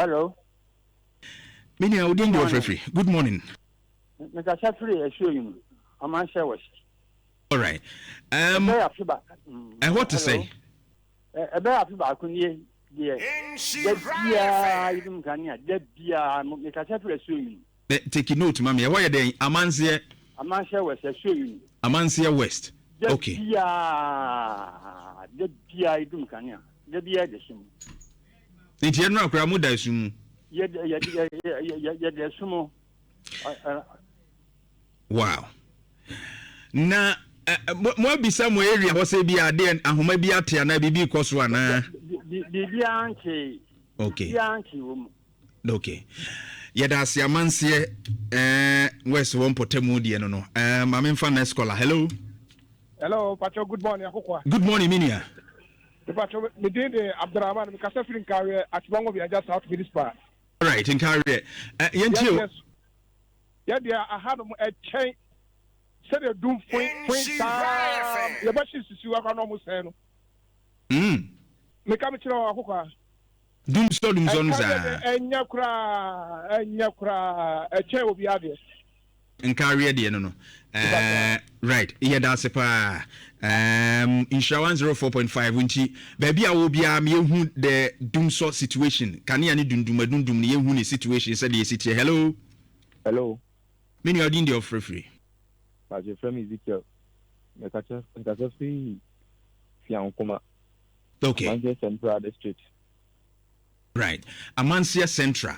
Hello. Me nua, wo din de ɔfrɛfiri. Good morning. Mekasa firi asuo yi mu, Amanhyɛ West. All right. Ɛbɛyɛ afe ba. Ɛhɔ te sɛn? Ɛbɛyɛ afe baako nie deɛ. Da biara yɛdum kanea, da biara mekasa firi asuo yi mu. Take note ma me. Ɛhɔ yɛ dɛn? Amanseɛ. Amanhyɛ West, asuo yi mu. Amanseɛ West. Okay. Da biara, da biara yɛdum kanea, da biara yɛda sum. Nti ɛno akora mo da sum mu? Yɛda sum mu. Wow. Na mo abisa mo area hɔ sɛ bi adeɛ ahoma bi ate anaa biribi kɔ so anaa? Biribiara nkyee. Okay. Biribiara nkyee wɔ mu. Okay. Yɛda ase amanseɛ west wɔ mpɔtamu deɛ no. Maame nfa next caller. Hello. Hello, Pacho. Good morning, Akokwa. Good morning, Minia. Pacho, me din de Abdurrahman. Me kasa firi Nkareɛ, Atibango Bianja South Municipal. All right, Nkareɛ. Yɛntie o. Yes. Yɛdeɛ ahanom ɛkyɛn sɛdeɛ dum foin foin saa yɛbɛhye sisi wakora na ɔmo sɛn no. Meka me kyerɛ wɔ Akokwa. Dumsɔ dumsɔ no saa. Ɛnyɛ koraa, ɛnyɛ koraa, ɛkyɛn obi adeɛ. Nkareɛ deɛ no. Right, yɛda ase paa. Nhyira 104.5 nti baabi a wɔ biara yɛhu the dumsɔ situation. Kanea ne dundum adundum no yɛhu ne situation sɛdeɛ ɛsi teɛ. Hello. Hello. Me nua, wodin deɛ ɔfrɛfiri? Pakyɛ frɛ me Ezekiel. Mekasa firi Fiankoma. Okay. Amanseɛ Central District. Right. Amanseɛ Central.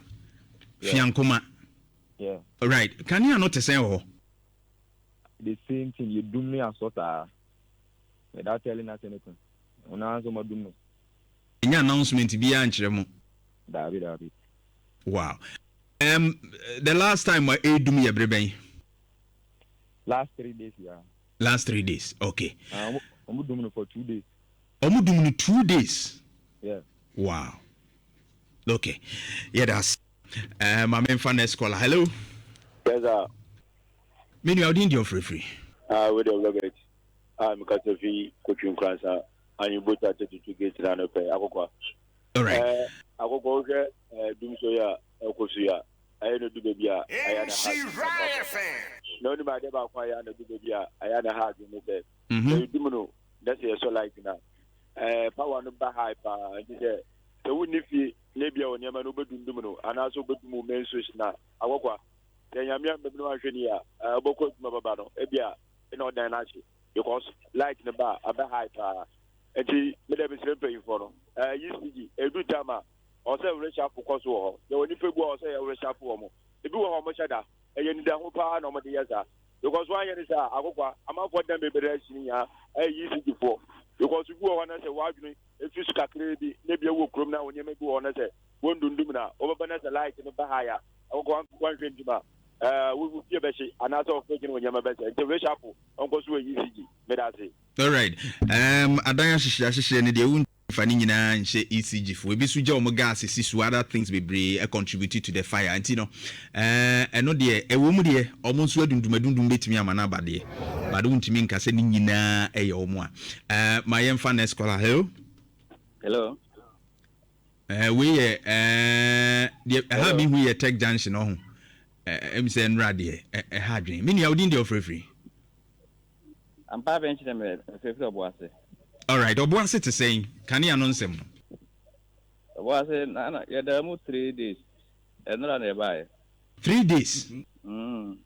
Yeah. Fiankoma. Yeah. Right. Kanea no te sɛn wɔ hɔ? The same thing. Yɛdum ne asɔ saa. Without telling us anything. Ɔno ara nso ɔmadum no. Ɛnyɛ announcement biara nkyerɛ mo? Daabi, daabi. Wow. The last time a ɛdum yɛ bere bɛn? Last 3 days, yeah. Last 3 days. Okay. Ɔmo dum no for 2 days. Ɔmo dum no 2 days? Yeah. Wow. Okay. Yeah, that's maame nfa next caller. Hello. Yes, sir. Me nua, wodin deɛ ɔfrɛfiri? Ah, wo de Robert. Ah, mekasa fi Kotwi Nkoransa. Anyi Bota 32 gate na no pɛ akokwa. All right. Akokwa, wohwɛ dum so yi a ɛkɔ so yi a, ɛyɛ no du baabi a ɛyɛ na ha na onim adeɛ baako a ɛyɛ na du baabi a ɛyɛ na ha adwene sɛ sɛ dum no na sɛ yɛsɔ light na power no ba high paa, nti sɛ wonni fie na ebia wɔ nneɛma no wobɛdundum no anaasɛ wobɛdum wo main switch na akokwa, sɛ Nyame ambam no wanhwɛ ni a, wobɛkɔ adwuma bɛba no, ebia ɛna ɔdan no ahye because light no ba a abɛ high paa. Nti mede mesrɛ mpanyimfoɔ no, ECG ɛdu tam a ɔsɛ reshuffle kɔ so wɔ hɔ. Yɛwɔ nipa bi a ɔsɛ yɛ reshuffle wɔ mo, ebi wɔ hɔ ɔmo hyɛ da ɛyɛ nida ho paa na ɔmo de yɛ saa because wɔanyɛ ne saa, akokwa, amanfoɔ dan bebree akyi ne nyinaa ɛyɛ ECG foɔ because bi wɔ hɔ na sɛ wɔadwene efi so kakraa bi na ebi ɛwɔ kurom na wɔn nneɛma bi wɔ hɔ na sɛ wɔn dundum na wɔbɛba na sɛ light no ba ha ya, akokwa, wɔnhwɛ ntoma wo fie bɛhye anaasɛ ɔfɛ gyina wɔ nneɛma bɛsɛ, nti reshuffle ɔnkɔ so wɔ ECG. Meda ase. All right. Adan ahyehyɛ ahyehyɛ no deɛ, wonfa ne nyinaa nhyɛ ECG fo. Ebi so gya wɔn gas si so, other things bebree contribute to the fire. Nti no ɛno deɛ ɛwɔ mu deɛ, ɔmo nso adundum adundum bɛtumi ama no aba deɛ, but wontumi nka sɛ ne nyinaa ɛyɛ ɔmo a. Ma yɛmfa next caller. Hello. Hello. Wei yɛ deɛ ɛha mi hu yɛ Tech Junction ɔho ɛmi sɛ nnura deɛ ɛha adwene. Me nua, wodin deɛ ɔfrɛfiri? Ampa bɛn kyerɛ me mfirifiri Ɔboase. Alright, Ɔboase te sɛn, kanea no nsɛm no? Ɔboase na yɛda mu 3 days, ɛnora na yɛbaeɛ. 3 days? Ɛna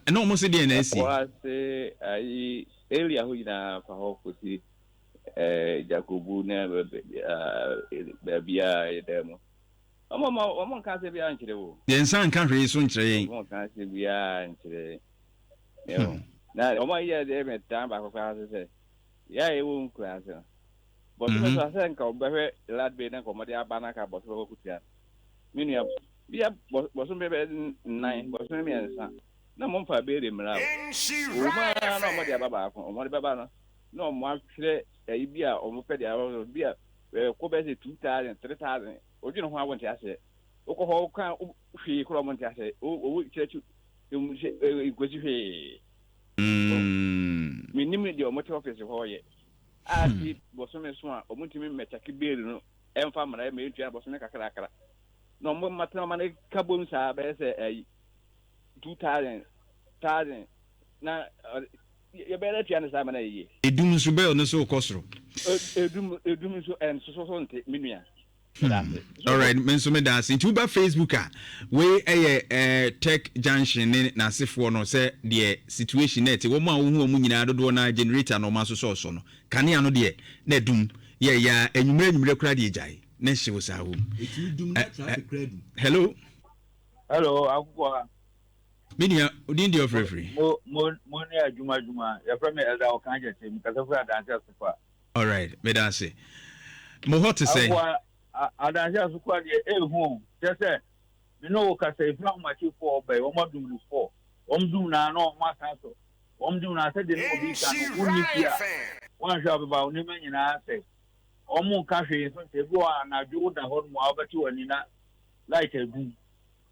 ɔmo se deɛ na asi? Ɔboase ayi area hɔ nyinaa fa hɔ kɔsi Jacobu ne baabi a yɛda mu. Ɔmo nka asɛ biara nkyerɛ wo. Yɛn nsa nka hwee so nkyerɛ yɛn. Ɔmo nka asɛ biara nkyerɛ yɛn. Na ɔmo ayɛ deɛ mɛ dan baako koraa so sɛ yɛ a yɛwɔ nkura ase no bɔsɔmɛ so asɛ nka ɔbɛhwɛ light bill na nka ɔmɔde aba na nka bɔsɔmɛ kɔ kutua. Me nua bia bɔsɔmɛ bɛ 4, bɔsɔmɛ 3 na mo nfa beere mmira o owu maa na ɔmɔde aba baako, ɔmɔde bɛba no na ɔmo atwerɛ ɛyi bi a ɔmo pɛ de aba bi a ɛkɔ bɛ sɛ 2,000, 3,000. Odwene ho a wonte aseɛ. Wokɔ hɔ woka hwee koraa, ɔmo nte aseɛ. Owu kyerɛkyi nkosi hwee. Menim deɛ ɔmo te office hɔ yɛ a ti bɔsome so a ɔmo ntumi mmɛkyɛke bill no ɛmfa mmara ɛma ɛntua bɔsome kakrakra. Na ɔmo matena ɔma no ka bom saa bɛyɛ sɛ ɛyi 2000 1000 na yɛbɛyɛ dɛ tua no saa ma no ayɛ yie. Edum nso bell no so rekɔ soro. Edum edum nso ɛnsoso so nte me nua. Hmm. Alright, me nso meda ase. Nti woba Facebook a, wei ɛyɛ eh, Tech Junction ne n'asefoɔ no sɛ deɛ situation na ɛte. Wɔn a wohu wɔn nyinaa dodoɔ no ara generator na wɔn asosɔsɔ no. Kanea no deɛ na ɛdum yɛ ya anwummerɛ anwummerɛ koraa deɛ gyae na ɛhyew saa wom. Ɛtumi dum na traffic koraa dum. Hello. Hello, Akokoa. Me nua, wo din deɛ ɔfrɛfiri? Mo mo mo ne adwuma adwuma. Yɛfrɛ me Elder Ɔkan Gyakye. Mekasa firi Adanse Asopa. Alright, meda ase. Mo hɔ te sɛn? Akoa, Adanse Asopa deɛ ehu o. Kyerɛ sɛ, me ne wo kasa efiri ahomakye four ɔbɛn, wɔn adum no four. Wɔn dum na na wɔn asan so. Wɔn dum na sɛdeɛ ne obi ka no, wonni fie a, wɔanhwɛ a ɔbɛba wo nneɛma nyinaa asɛe. Wɔn nka hwee nso nkyɛ. Ebi wɔ hɔ a anadwo woda hɔ nom a wobɛte w'ani na light adum.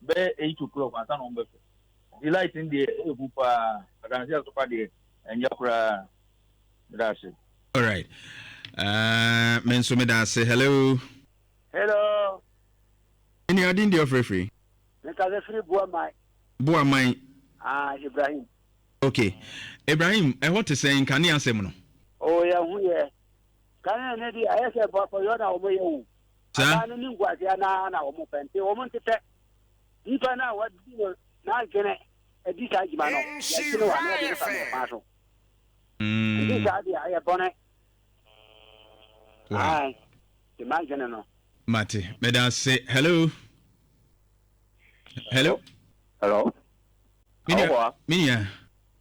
Bɛyɛ 8 o'clock ansa na wɔn bɛsɔ. Nti light no deɛ ehu paa. Adanse Asopa deɛ ɛnyɛ koraa. Meda ase. Alright. Me nso meda ase. Hello. Hello. Ɛni adi ndi ɔfrɛfrɛ. Mekasa firi Buaman. Buaman. Ah, Ibrahim. Okay. Ibrahim, ɛhɔ te sɛn nkanea asɛm no? Oh, yɛn ho yɛ. Kanea no deɛ ayɛ sɛ bɔkɔyɔ na wɔn yɛ o. Saa. Aban no ne nguaseɛ naa na wɔn pɛ nti wɔn ntetɛ. Nipa no a wadi no n'adwene adi saa adwuma no, yɛkye no a na yɛde no fa mmara kwan so. Nti saa deɛ ɛyɛ bɔne. Wow. Ae, de m'adwene no. Mate, meda ase. Hello. Hello. Hello. Minia. Minia.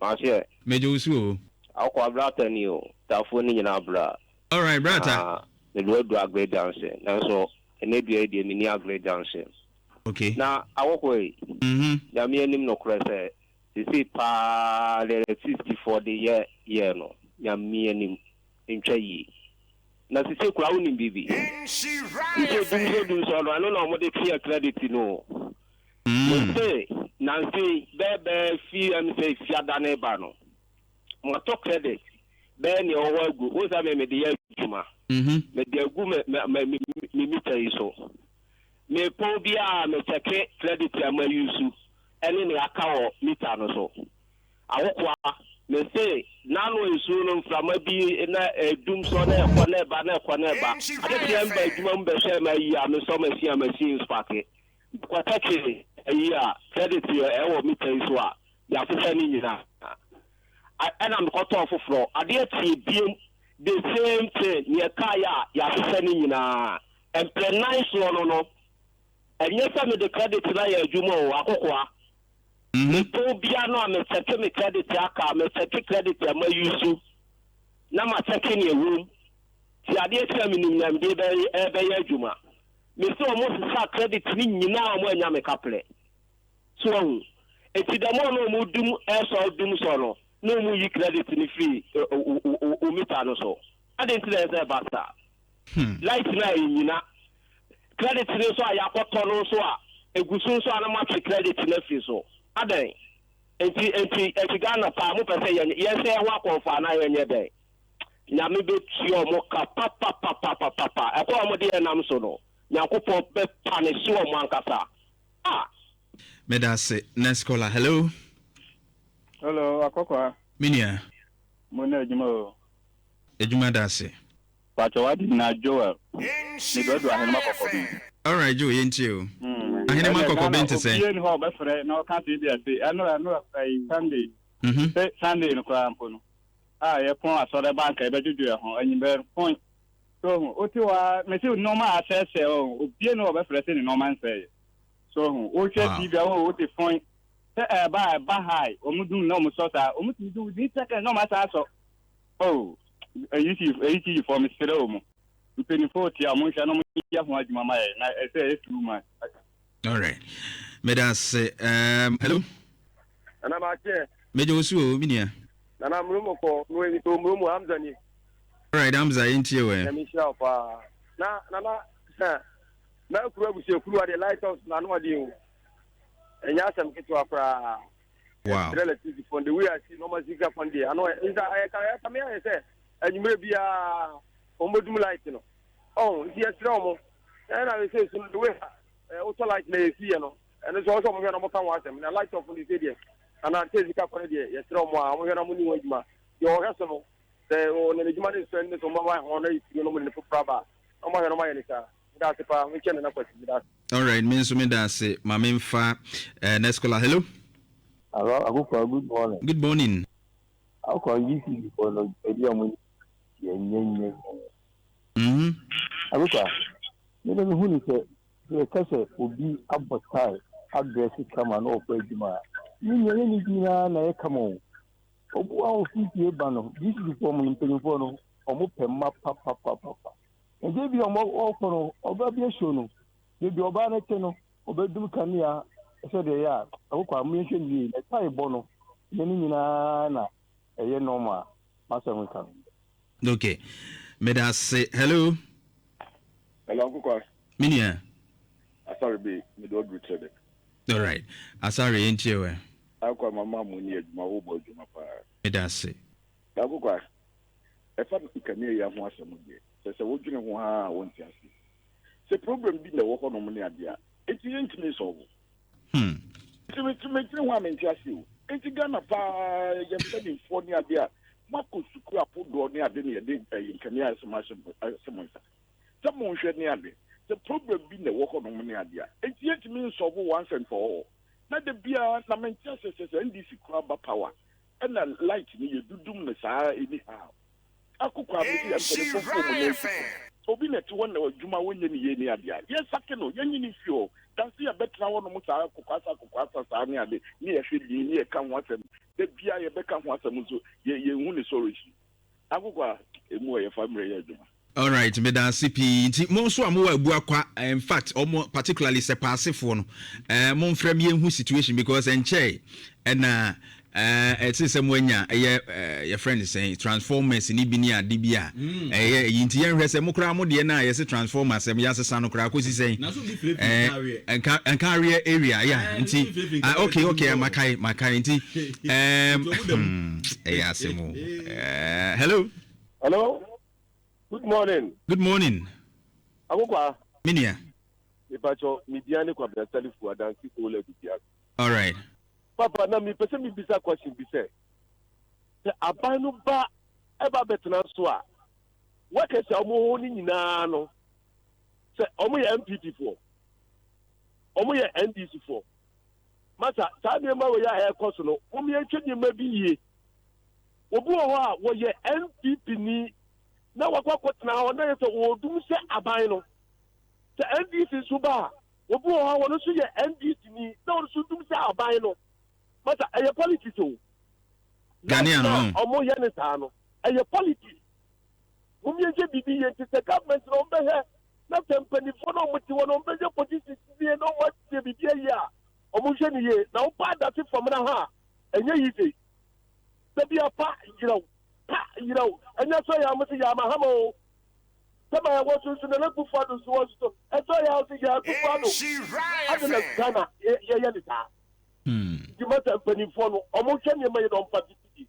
Maseɛ. Megye wo so o. Awokoa brata ni o. Tafoɔ ni nyinaa bra. Alright, brata. Ah, mede wadu Aggrey Junction. Nanso, ɛnɛ dua yi deɛ menni Aggrey Junction. Okay. Na awokoa yi, Nyame anim nokorɛ sɛ, seesei paa deɛ electricity foɔ de yɛ yɛɛ no, Nyame anim, ntwa yie. Na seesei koraa wonim biribi? Seesei dumsɔ dumsɔ no, ɛno na wɔde twe yɛ credit no o. Mese, nansa yi, bɛyɛ bɛyɛ fi ɛm sɛ fiada no reba no, matɔ credit bɛyɛ nea ɛwɔ hɔ agu. Wohu sɛ me mede yɛ adwuma. Mede agu me me me me meter yi so. Mepɔn biara me kyɛke credit a ma use ɛne nea aka wɔ meter no so. Awokoa, mese n'ano nsuo no mframa bi na ɛdum sɔ na ɛkɔ na ɛba na ɛkɔ na ɛba. Ade kyeɛ meba adwuma mu bɛhwɛ m'ayi a mesɔ machine a machine sparke. Mekɔkyɛke ayi a credit ɛwɔ meter yi so a yɛasesa ne nyinaa. Ɛna mekɔtɔɔ foforɔ. Adeɛ kyee biom the same thing neɛ ɛkaeɛ a yɛasesa ne nyinaa. Mprɛ nan soɔ no no, ɛnyɛ sɛ mede credit no ayɛ adwuma o, akokoa. Mepɔn biara no a mekyɛke me credit aka a, mekyɛke credit a ma use na makyɛke nea ɛwɔ mu. Nti adeɛ kye a menim nea mede ɛrebɛyɛ adwuma. Mese wɔn sesaa credit no nyinaa wɔn annya me kaprɛ. So wahu? Nti the more na wɔn dum ɛresɔ dum sɔ no, na wɔn yi credit no firi wo meter no so. Adɛn nti na ɛsɛ sɛ ɛba saa? Light no a ɛnnyina, credit no nso a yɛakɔtɔ no nso a ɛgu so nso a na moatwe credit no afiri so. Adɛn? Nti, nti, nti Ghana paa mopɛ sɛ yɛnyɛ, yɛnsɛ yɛn ho akɔmfo anaa yɛnyɛ dɛn? Nyame bɛtua wɔn ka papapapapapa. Ɛkwan a wɔde yɛn nam so no, Nyankopɔn bɛ punish wɔn ankasa. Ah! Meda ase. Next caller, hello. Hello, Akɔkɔa. Me nua. Mo ne adwuma o. Adwuma da ase. Pakyɛ w'ade nyinaa Joel. Me dɔ du Ahenema Kɔkɔben. Alright Joe yɛntie o. Ahenema Kɔkɔben te sɛn? Ɛnɛ Ghana obie ni hɔ a ɔbɛfrɛ na ɔka sɛ ebi a se ɛnora ɛnora ɛyi Sunday. Sɛ Sunday no koraa mpo no a yɛpɔn asɔre ba anka yɛbɛdwodwo yɛn ho anwummerɛ no pɔn. So ho wote hɔ a mese nneɛma a asɛesɛe ɔ obie ni hɔ a ɔbɛfrɛ sɛ ne nneɛma nsɛeɛ. So ho wohwɛ TV a wo wote fɔn sɛ ɛba a ɛba high wɔn dum na wɔn sɔ saa wɔn tumi dum within seconds na wɔn asan asɔ. Oh eyi ti eyi ti fɔ mesrɛ wɔ mu mpanyinfoɔ tia ɔmo nhwɛ na ɔmo yɛ ho adwuma ma yɛ na ɛsɛ ɛyɛ too much. Alright. Meda ase. Hello. Nana Maakye. Mejɛ wo so o, me nua. Nana Murumu kɔ, Murumu Hamza ni. Alright, Hamza, yɛntie wɔ ɛ. Nyame nhyira wo paa. Na Nana, mɛkuru abusuakuru adeɛ light house na ano adeɛ o. Ɛnyɛ asɛm ketewa koraa. Wow. Ɛkyerɛ electricity fund the way I see normal sika fund deɛ ano nsa ɛyɛ ka ɛka mi ayɛ sɛ enyimire biara wɔn bɛ dum light no ɔn nti yɛsrɛ wɔn ɛna yɛ sɛ esu no the way. Wotɔ light na yɛsi yɛ no, ɛno nso ɔwɔ sɛ wɔhwɛ na wɔka ho asɛm. Na light off no sɛ deɛ, anaa sɛ sika kɔ no deɛ, yɛsrɛ wɔn a wɔhwɛ na wɔni ho adwuma. Deɛ ɔhwɛ so no, sɛ ɔne n'adwuma no nsɔ ani no sɛ wɔbɛma ho na yɛsi no na wɔde ne foforɔ aba a, na wɔahwɛ na wɔayɛ no saa. Meda ase paa, mekyɛ Nana Kwasi, meda ase. Alright, me nso meda ase. Ma memfa eh, next caller. Hello. Hello, Akokwa, good morning. Good morning. Akokwa, GCB for no, dwumadi a wɔn yɛ nyɛ nyɛ nyɛ. Akokwa, me de mehu ne sɛ, sɛ yɛka sɛ obi abɔ tae adrɛse kama na ɔkɔ adwuma a, ne nua yɛ ne nyinaa na ɛyɛ kama o. Obu a ofi fie ba no, GCB foɔ mo no, mpanyinfoɔ no, wɔn pɛ mma papapapapa. Nti ebi a ɔkɔ no, ɔbaa bi ahyɛ no, baabi a ɔbaa no te no, ɔbɛdum kanea sɛdeɛ ɛyɛ a, ɛkokɔ a moyɛhwɛ no yie. Na tae bɔ no, nyɛ ne nyinaa na ɛyɛ normal. M'asɛm nka no. Ok, meda ase. Hello. Hello, Uncle Kwa. Me nua. Asare be, me do oduru kyerɛ dɛ. Alright. Asare, yɛntie wɛ. Akwa mama mo ni adwuma wo bɔ adwuma paa. Meda ase. Uncle Kwa, ɛfa nkanea yi ho asɛm deɛ, sɛ sɛ wodwene ho aa wonte aseɛ. Sɛ problem bi na ɛwɔ hɔnom ne adeɛ a, enti yɛntumi nsɔlvo. Hmm. Nti me me dwene ho a mente ase o. Nti Ghana paa yɛ mpanimfoɔ ne adeɛ a moakɔ sukuu apodoɔ ne ade ne yɛde ɛyi nkanea asɛm ahyɛ mo ahyɛ mo nsa sɛ monhwɛ ne ade sɛ problem bi na ɛwɔ hɔnom ne adeɛ a nti yɛntumi nsɔlvo once and for all na da biara na mente ase sɛ sɛ NDC koraa ba power ɛna light no yɛdudum no saa anyhow. Akoko a mese yɛ mpanyinfoɔ mfa wɔn nan nsi fam. Obi na ɛte hɔ na adwuma wɔnyɛ ne yie ne adeɛ a, yɛnsake no, yɛnyi no mfiri hɔ. Than sɛ yɛbɛtena hɔ nom saa kokoasa kokoasa saa ne ade ne yɛhwɛ din ne yɛka ho asɛm. Da biara yɛbɛka ho asɛm nso yɛ yɛnhu ne solution. Akoko a ɛmu ɔyɛ fa mmerɛ yɛ adwuma. Alright meda ase pii nti mo nso a mowɔ Abuakwa in fact ɔmo particularly Sɛpaasefoɔ no eh, momfrɛ me yɛnhu situation because ɛnkyɛe ɛna eh, ɛte sɛ moanya ɛyɛ eh, yɛfrɛ no sɛn transformers ne bi ne ade bi a ɛyɛ ɛyi nti yɛnhwɛ sɛ mo koraa mo deɛ no a yɛse transformer asɛm yɛasesa no koraa kɔsi sɛn Na so bi firifiri eh, nkareɛ. nka nkareɛ area ya Eh, nti bi firifiri ah, nkareɛ okay dum okay hɔ. makae makae nti um, Nti ɔmo da mu. hmm, ɛyɛ asɛm o eh, hello. Hello, good morning. Good morning. Akokwa. Me nua. Mepakyɛw, me din ne Kwabena Salifu, Adansi Old Adubiase. Alright. Papa, na mepɛ sɛ mebisa question bi sɛ, sɛ aban no ba ɛba bɛtena so a, workers a wɔwɔ hɔ no nyinaa no, sɛ wɔyɛ NPP foɔ, wɔyɛ NDC foɔ, masa saa nneɛma wei a ɛrekɔ so no, wɔn yɛnhwɛ nneɛma bi yie. Obi wɔ hɔ a wɔyɛ NPP ni na wakɔ akɔtena hɔ na yɛ sɛ wɔredum sɛ aban no. Sɛ NDC nso ba a, obi wɔ hɔ a wɔn nso yɛ NDC ni na wɔn nso dum sɛ aban no. Masa ɛyɛ politics o. Ghanaian no. Wɔn yɛ ne saa no, ɛyɛ politics. Wɔn yɛ nhwɛ biribi yɛ nti sɛ government na wɔn bɛhwɛ na sɛ mpanimfoɔ na wɔn te hɔ na wɔn bɛhwɛ positions yie na wɔn atie biribi ayie a, wɔn nhwɛ ne yie. Na wɔn ba adase fam na ha a, ɛnyɛ easy. Da bi a pa yerɛw, pa yerɛw. Ɛnyɛ sɛ yɛ a wɔse yɛ Mahama o. Sɛ ma yɛwɔ so nso Nana Akufo Addo nso wɔ so. Ɛsɛ yɛ a wɔse yɛ Akufo Addo. Adɛn na Ghana yɛyɛ ne saa? Nti masa mpanimfoɔ no wɔn hwɛ nneɛma yi na wɔn fa titi.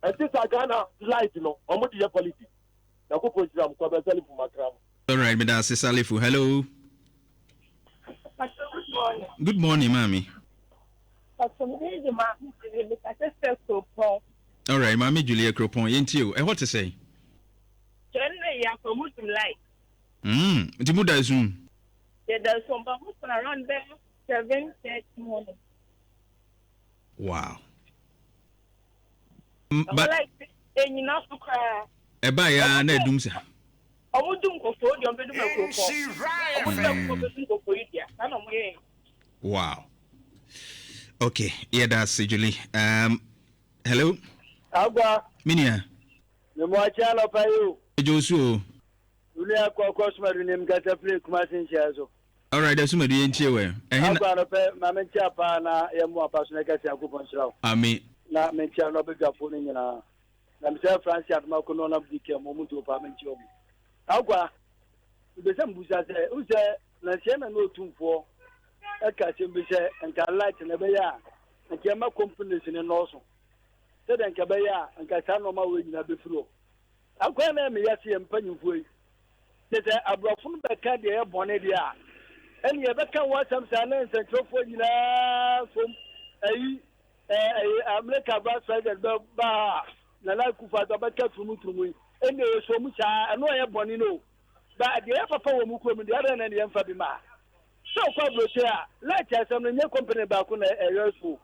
Ɛnte saa Ghana light no wɔn de yɛ politics. Nyankopɔn nhyira mo. Kwabena Salifu Makra mo. Alright, meda ase Salifu. Hello. Pastor, good morning. Good morning, maame. Pastor, me din de Maame Julie, me kasa firi Kuropɔn. Alright, Maame Julie Kuropɔn, yɛntie o. Ɛhɔ te sɛn? Kyerɛ no yɛ akɔ mu dum light. Nti mo da sum? Yɛ da sum, but mo sɔn around bɛ 7:30 morning. Wow. But enyina so koraa. Ɛbaa ya na ɛdum sa. Ɔmo dum kofo deɛ ɔmo bɛdum akuropɔn. Ɔmo dum akufo bɛdum kofo yi dea. Saa na ɔmo yɛ. Wow. Okay, yɛda ase Julie. Hello. Agwa. Minia. Memo akyi anɔpa yi o. Ejo osu o. Wuni akɔ akɔ sumadu ne mkasa firi Kumasi nhyia so. Alright, Asumadu yɛn tie wɛ. Ɛhe na. Agwa anɔpɛ ma me nkyia paa na yɛ mo apa so na kɛse Nyankopɔn nhyira wo. Amen. Na me nkyia no ɔbɛdwafoɔ no nyinaa. Na me sɛ Francis Adomako no ɔnam DK mo mu tuo paa me nkyia ɔmo. Agwa, mepɛ sɛ mbusa sɛ, wohu sɛ nansia na na otumfoɔ ɛka asɛm bi sɛ nka light na ɛbɛyɛ a nka ɛma companies no nnɔɔso sɛdeɛ nka ɛbɛyɛ a nka saa nneɛma wei nyinaa bɛfiri hɔ. Akwan na ɛmeyɛ se yɛn mpanyimfoɔ yi kyɛ sɛ aborɔfo no bɛka deɛ ɛyɛ bɔne deɛ a Ɛne yɛbɛka ho asɛm saa na nsɛnkyerɛwfoɔ nyinaa som ayi ɛɛ ɛyi America vice president bɛ ba ha a Nana Akufo Addo abɛka turumu turumu yi ɛne yɛsɔ mu saa ɛno ɛyɛ bɔne no o ba deɛ ɛyɛ papa wɔ mu kurom deɛ adɛn na ɛne yɛmfa bi ma ha sɛ ɔkɔ aburokyire a light asɛm no nyɛ company baako na ɛyɛ so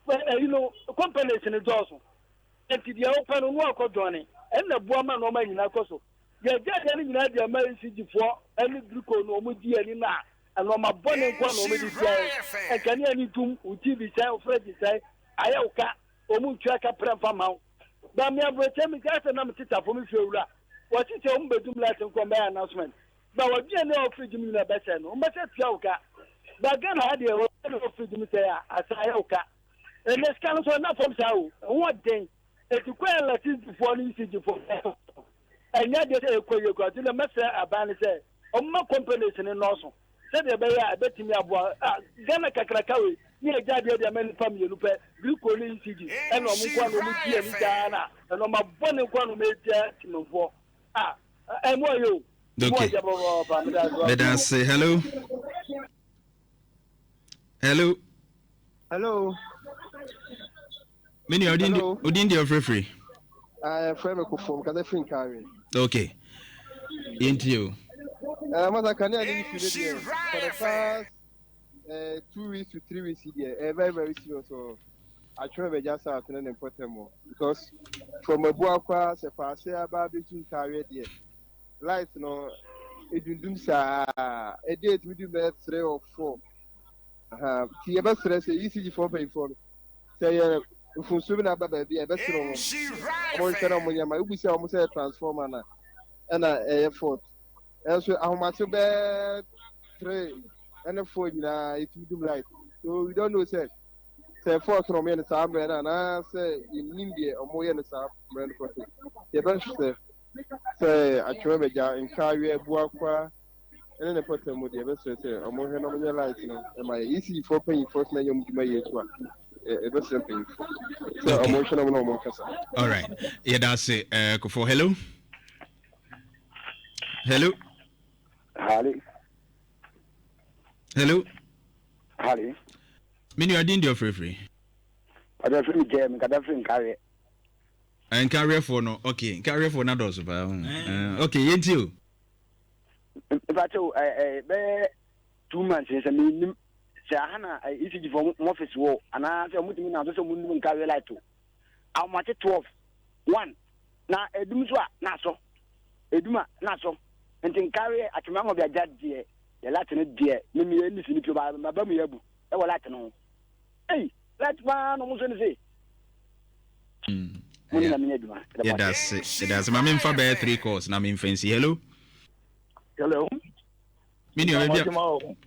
ɛyi no companies no dɔɔso nti deɛ wopɛ no no akɔ dɔne ɛnna boa ma nneɛma nyinaa kɔ so. Yɛgye adeɛ no nyinaa de ama ECG foɔ ne Brico no wɔn di ani na nnoɔma bɔne nkoa na wɔn de tia yɛn. Nkanea no dum, wo TV sɛe, wo fridge sɛe, ayɛ wo ka, wɔn ntua ka prɛ mfa mma wo. Ba me aburokyɛ me gyae sɛ na me tetafo me fie wura wɔse sɛ wɔn bɛdum light nkoa wɔn bɛyɛ announcement ba wɔaduane a wɔ fridge mu nyinaa bɛsɛe no wɔn bɛsɛ tua wo ka. Ba Ghana ha deɛ wɔaduane wɔ fridge mu sɛe a asan ayɛ wo ka. Ɛnɛ sika no nso ɛnna fam saa o, ɛho ɔden. Eti kwan a Latinfoɔ ne ECGfoɔ no ɛnyɛ adeɛ sɛ ɛkɔ yie koraa nti na mɛsrɛ aban no sɛ ɔmma companies no nnɔɔso sɛdeɛ ɛbɛyɛ a ɛbɛtumi aboa ah, Ghana kakraka wei ne yɛgya adeɛ de ama nnipa mmienu pɛ Greco ne ECG ɛna ɔmo nkoa na ɔmo di ani daa na ɛna ɔmo abɔ ne nkoa na ɔmo atia temanfoɔ ah ɛmu ɔyɛ o ɛmu ɔyɛ pɔpɔpɔ meda ase. Meda ase hello hello. Hello. Me nua, odin odin deɛ ɔfrɛfrɛ. Ah, yɛfrɛ me Kofo, mekasa firi Nkawe. Okay. Yɛntie o. Eh, masa kanea ne issue ne deɛ, for the past eh, 2 weeks to 3 weeks deɛ, eh, very very serious o. Atwere bɛgya south ne ne mpɔtam o. Because from Abuakwa, sɛ faase aba abɛtu Nkawe deɛ, light no, edundum saa, ɛde etumi dum bɛyɛ 3 or 4. Aha, nti yɛbɛsrɛ sɛ ECG foɔ mpanyinfoɔ no, sɛ yɛ mfomsoɔ bi na aba baabi a ɛbɛsrɛ wɔn wɔn nhwɛ na wɔn nyɛ ma ebi sɛ wɔn sɛ transformer na ɛna ɛyɛ fault ɛnso ahomakye bɛɛ 3 ɛne 4 nyinaa etumi dum light, so we don't know sɛ sɛ fault na wɔn yɛ no saa mmerɛ no anaasɛ yɛnim deɛ wɔn yɛ no saa mmerɛ no kɔte. Yɛbɛhwɛ sɛ atwere bɛgya Nkawie Abuakwa ɛne ne pɔtɛ mu deɛ, ɛbɛsrɛ sɛ ɔmo hwɛ na ɔmo nyɛ light no ɛma yɛ. ECG foɔ mpanyinfoɔ sɛ na ɛnyɛ ɔmo dwuma yie so a, ɛbɛsrɛ mpanyinfoɔ sɛ ɔmo nhwɛ na ɔmo na ɔmo nkasa. Alright, yɛda ase uh, Kofo. Hello, hello. Hali. Hello. Hali. Me nua, din deɛ ɔfrɛfrɛ? Ɔdɔ firi mi jɛ mi nkata firi Nkareɛ. Nkareɛfoɔ no, okay, Nkareɛfoɔ no adɔɔso paa. Okay, yɛntie o. Mpakyɛw, ɛɛ bɛyɛ 2 months sɛ menim sɛ aha na ECG fo mo office wɔ anaasɛ ɔmo tumi na so sɛ ɔmo num Nkareɛ light o. Ahomakye 12 1 na edum so a na asɔ, edum a na asɔ, nti Nkareɛ atwema ho bi agya deɛ yɛ light no deɛ mimi yɛ ndc ni pio ba ba mu yɛ abu ɛwɔ light no ho. Ei, light paa na ɔmo nso ne se mo ne na menyɛ adwuma. Yɛda ase, yɛda ase. Ma memfa bɛyɛ three calls na memfa nsi. Hello. Hello. Me nua, baabi a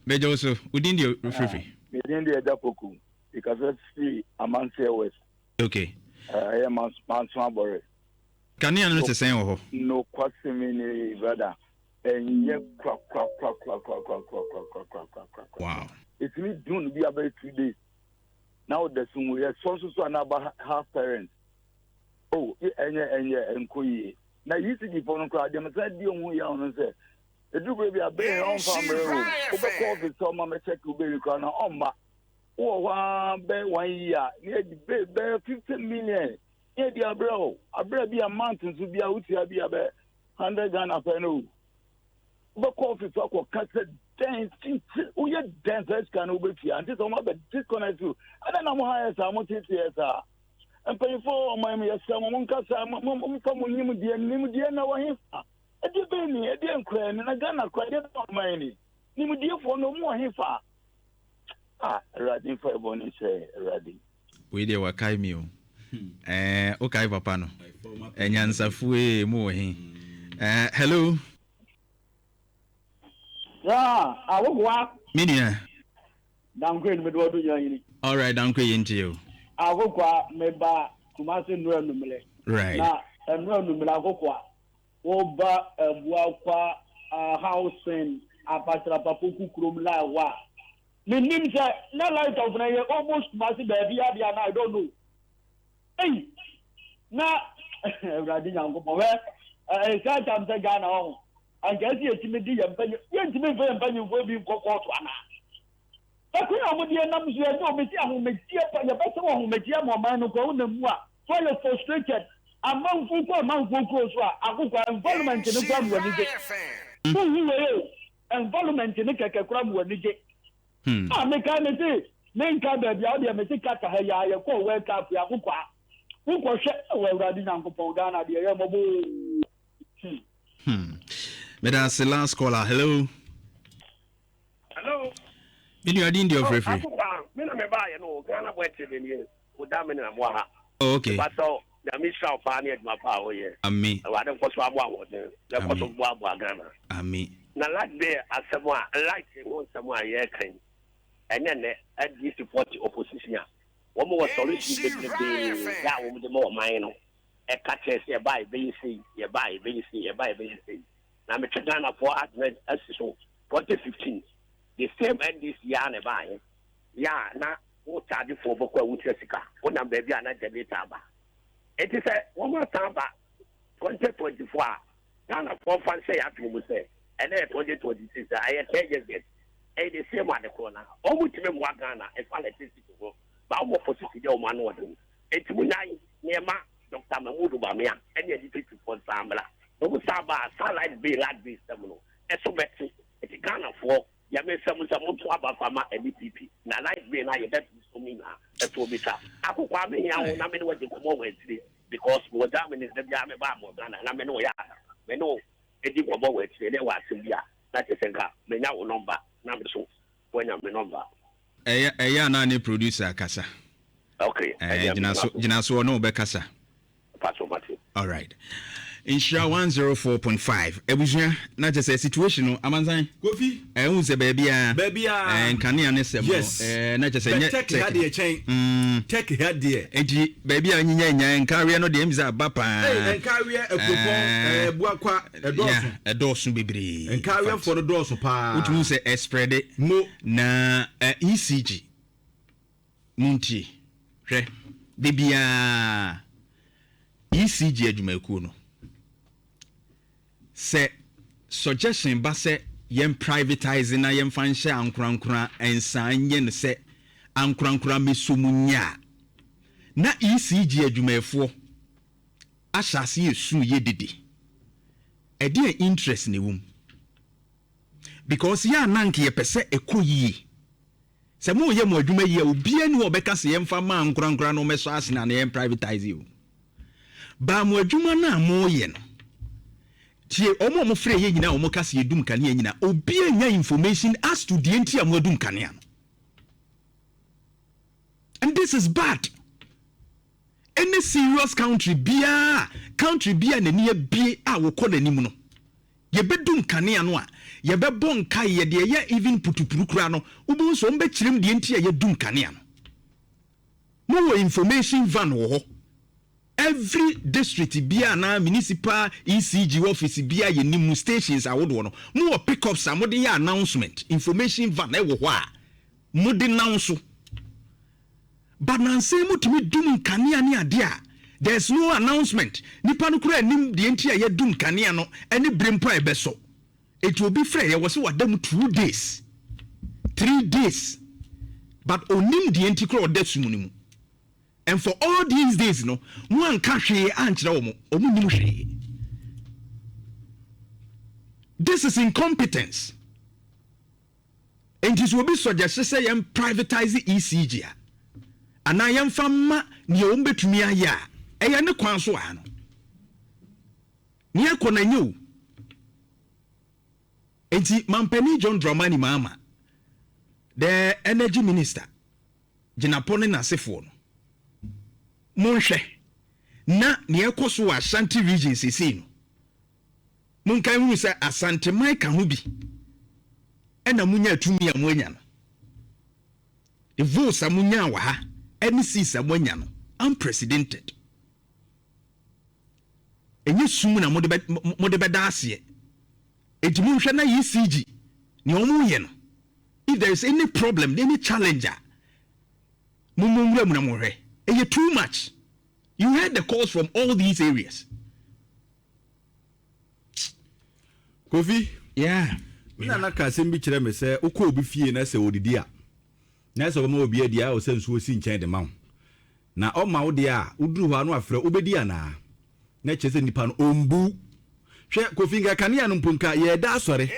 bɛgya wo so, wodin deɛ refirifiri? Medin deɛ Agya Poku, mekasa firi Amanseɛ West. Okay. Ɛyɛ Manso Abɔre. Kanea no te sɛn wɔ hɔ? Nokwasɛm ni, brother, ɛnyɛ korakorakorakorakorakorakorakorakorakora. Wow. Ɛtumi dun no bi abɛyɛ 2 days na woda so mu yɛsɔ nso so a na aba half parent oh, ɛnyɛ ɛnyɛ ɛnkɔ yie. Na ECG fo no koraa deɛ mesan di ɔho yɛ no sɛ ɛduru berɛ bi a bɛyɛ ɔmfa mmerɛ o, wobɛkɔ office sɛ ɔma mɛkyɛke wobɛyi koraa na ɔmma wowɔ hɔ a bɛyɛ one year ne yɛde bɛyɛ 50 million ne yɛde abrɛ o, abrɛ bi a month nso bi a wotua bi a bɛ 100 Ghana pɛ no o, wobɛkɔ office akɔka sɛ dɛn titi woyɛ dɛn sɛ sika no wobɛtua nti sɛ ɔma bɛ disconnect o, ɛdɛn na mo ha yɛ saa, mo teteɛ saa. Mpanyinfoɔ ɔman mu, yɛsrɛ mo, monkasa, momfa mo nimdeɛ nimdeɛ na wɔ hefa, ɛdeɛ bɛn ni, ɛdeɛ nkora ni na Ghana kora ɛdeɛ bɛn ɔman ni, nimdiefoɔ no ɔmu wɔ hefa a? Awurade mfa ɛbɔ ne nhyɛ, Awurade. Wei deɛ wakae mi o. Ɛɛ, wokae papa no anyansafoɔ mu wɔ he? Ɛɛ, hello. Ya, awokoa. Me nua. Dankwe no mede wɔdo nyina nyini. Alright, Dankwe, yɛntie o. Akokoa, meba Kumase nnura numere. Na nnura numere, akokoa, woba Abuakwa housing Apasrapapoku kurom line hɔ a, menim sɛ na light off na yɛ almost Kumase baabi adeɛ na I don't know. Ei, na Awurade Nyankopɔn hwɛ ɛsɛ tam sɛ Ghana hɔ. Anka ɛsɛ yɛtumi de yɛn mpanyin, yɛntumi mfa yɛn mpanyinfoɔ bi nkɔ kɔɔto anaa? Ɛkwan a wɔde yɛn nam so yɛnyɛ wɔn si ahometeɛ pa, yɛbɛsɛ wɔ ahometeɛ ama ɔman no kɔ, wonam mu a, so ayɛ frustrated. Amanfoɔ kɔ amanfoɔ kuro so a, akokɔ environment no koraa mu w'ani gye. Wonhu wei o, environment no kɛkɛ koraa mu w'ani gye. A mekae mese menkae baabi a wodeɛ mese Qatar ha yi a yɛkɔɔ World Cup yi akokɔ a, wokɔhwɛ wɔ Awurade Nyankopɔn Ghana deɛ yɛ mmɔbɔ o. Hmm. Hmm. Meda ase last caller. Hello. Hello. Me nua din deɛ ɔfrɛfrɛ. Oh, akokwa, me na me baayɛ no Ghana boy TV nie. Wo da me na mo ha. Oh, okay. Pastor, Nyame nhyira wo paa ne adwuma paa a woyɛ. Amen. Awurade nkɔ so aboa ahoɔden. Na ɛkɔ so boaboa Ghana. Amen. Na light bill asɛm a light ho nsɛm a yɛreka yi ɛnyɛ nnɛ NDC foɔ te opposition a wɔn wɔ solution bebrebe a wɔn de ma ɔman no. Ɛka kyerɛ sɛ yɛba a yɛbɛyɛ sei, yɛba a yɛbɛyɛ sei, yɛba a yɛbɛyɛ sei. Na metwe Ghanafoɔ adwene asi so 2015 the same NDC yi ara na ɛbaeɛ yɛ a na wo charge foɔ bɛkɔ a wotua sika, wonam baabi a na generator aba. Enti sɛ wɔn asan aba 2024 a, Ghanafoɔ mfa nhyɛ yɛn adwene mu sɛ ɛnɛ yɛ 2026 a ɛyɛ 10 years yet. Ɛyɛ the same ade korɔ na wɔn ntumi mmoa Ghana ɛfa electricity ho ba wɔn opposition deɛ wɔn ano ɔden. Enti monyae na yɛma Dɔkta Mahmood Bawumia ne NDPfoɔ nsan mmra. Na wɔn san ba a, saa light bill light bill sɛm no, ɛso bɛte. Enti Ghanafoɔ, deɛ mesrɛ mo sɛ monto aba mfa ma NDPP, na light bill no a yɛbɛto so no nyinaa, ɛtoɔ bɛtwa. Akokoaa mehia wo na me ne wo adi nkɔmmɔ wɔ akyire because mewɔ Germany, da biara meba a mewɔ Ghana na me ne wo yɛ a, me ne wo di nkɔmmɔ wɔ akyire na ɛwɔ asɛm bi a, na kyerɛ sɛ nka menya wo number na me nso woanya me number. Ɛyɛ ɛyɛ a na ne producer kasa. Okay. Eh, gyina so gyina so ɔne wobɛkasa. Paso mate. All right. Nhyira 104.5 abusua na kyɛ sɛ situation no amansan. Kofi. Ɛhu sɛ baabi a. Baabi a. Nkanea ne sɛm no. Yes. Na kyɛ sɛ nyɛ tech. Tech ha deɛ kyɛn. Tech ha deɛ. Enti baabi a nyinya nya nkareɛ no deɛ ɛmu sɛ aba paa. Ee nkareɛ akuropɔn ɛbuakwa ɛdɔɔso. Ɛdɔɔso bebree. Nkareɛfoɔ no dɔɔso paa. Wotumi sɛ ɛsprɛde. Mo. Na ECG. Montie, hwɛ, da biara ECG adwumayɛkuo no, sɛ suggestion ba sɛ yɛn privatise na yɛmfa nhyɛ ankorankora nsa nyɛ no sɛ ankorankora mmɛsɔ mu nyɛ a, na ECG adwumayɛfoɔ ahyɛ aseɛ resu yɛ dede. Ɛdeɛn interest na ɛwɔ mu? Because yɛ a na anka yɛpɛ sɛ ɛkɔ yie. Sɛ mo yɛ mo adwuma yie a obiara nni hɔ a ɔbɛka sɛ yɛmfa mma ankorankora na ɔmmɛsɔ asene anaa yɛn privatise o. But mo adwuma no a moyɛ no, tie wɔn a wɔfrɛ yɛ nyinaa a wɔka sɛ yɛdum kanea nyinaa, obiara nnya information as to deɛ nti a moadum kanea no. And this is bad. Any serious country biara, country biara n'ani abie a wɔkɔ n'anim no, Yɛbɛdum kanea no a, yɛbɛbɔ nkaeɛ, deɛ ɛyɛ even putupuru koraa no, wobɛhu sɛ wɔbɛkyerɛ mu deɛ nti a yɛadum kanea no. Mowɔ information van wɔ hɔ. Every district biara anaa municipal ECG office biara yɛnim mu stations ahodoɔ no, mowɔ pickups a mode yɛ announcement, information van ɛwɔ hɔ a mode nam so. But nansa yi motumi dum nkanea ne adeɛ a, there's no announcement. Nipa no koraa nnim deɛ nti a yɛadum nkanea no ne bere mpo a ɛbɛsɔ. Enti obi frɛ yɛ, wɔse wada mu two days, three days, but ɔnnim deɛ nti koraa ɔda sum no mu. And for all these days no, moanka hwee ankyerɛ wɔn, wɔn nnim hwee. This is incompetence. Enti sɛ obi sɔgyɛhye sɛ yɛn privatise ECG a, anaa yɛmfa mma nea wɔn bɛtumi ayɛ a, ɛyɛ ne kwan so a no. Nea ɛkɔ no ɛnyɛ o. Enti Mampanin John Dramani Mahama, the energy minister, Jinapor ne n'asefoɔ no, monhwɛ na nea ɛkɔ so wɔ Ashanti region seesei no, Monkae nhunu sɛ Asanteman ka ho bi na monyaa tumi a moanya no. The votes a monyaa wɔ ha ne seats a moanya no, unprecedented. Ɛnyɛ sum na mode bɛ, mode bɛda aseɛ. Enti monhwɛ na ECG, nea wɔyɛ no, if there is any problem, any challenge a, mommɔ nwura mu na monhwɛ. Ɛyɛ too much. You heard the calls from all these areas. Kofi. Yeah. Me nana ka asɛm bi kyerɛ me sɛ wokɔ obi fie na sɛ ɔdidi a, na sɛ ɔbɛma obi adi a, ɔsɛ nsuo si nkyɛn de ma wo. Na ɔma wo deɛ a, woduru hɔ a na wafrɛ wo, wobɛdi anaa? Na kyerɛ sɛ nipa no ɔmbu wo. Hwɛ Kofi nka kanea no mpo nka yɛreda asɔre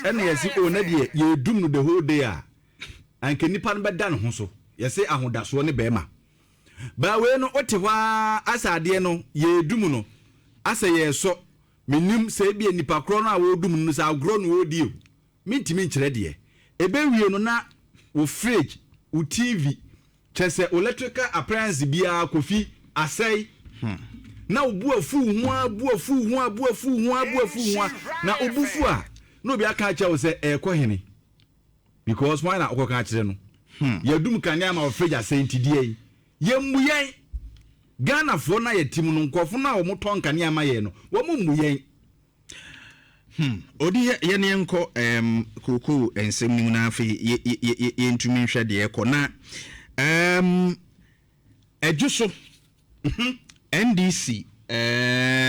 ɛna yɛse oh na deɛ yɛredum no the whole day a, anka nipa no bɛda ne ho so. Yɛse ahodasoɔ ne bɛrima. But wei no wote hɔ ara asɛ adeɛ no yɛredum no asɛ yɛresɔ. Mennim sɛ ebia nipa korɔ no a wɔredum no no sɛ agorɔ na ɔredi o, mentumi nkyerɛ deɛ. Ɛbɛwie no na wo fridge, wo TV, kyerɛ sɛ wo electrical appliance biara Kofi, asɛe. Na wo bo afu wo ho ara, bo afu wo ho ara, bo afu wo ho ara, bo afu wo ho ara. Na wo bo fu a, na obi aka akyerɛ wo sɛ ɛrekɔ hene? Because hwan na wokɔka akyerɛ no? Yɛadum kanea ama wo fridge asɛe nti deɛn? Yɛmmu yɛn. Ghanafoɔ no a yɛte mu no, nkurɔfo no a wɔtɔ nkanea ma yɛn no, wɔmmu yɛn. Hmm. Odi yɛ yɛne yɛnkɔ um, kookoo nsɛm no mu na afei yɛntumi nhwɛ deɛ ɛkɔ na um, ɛdwo so NDC uh,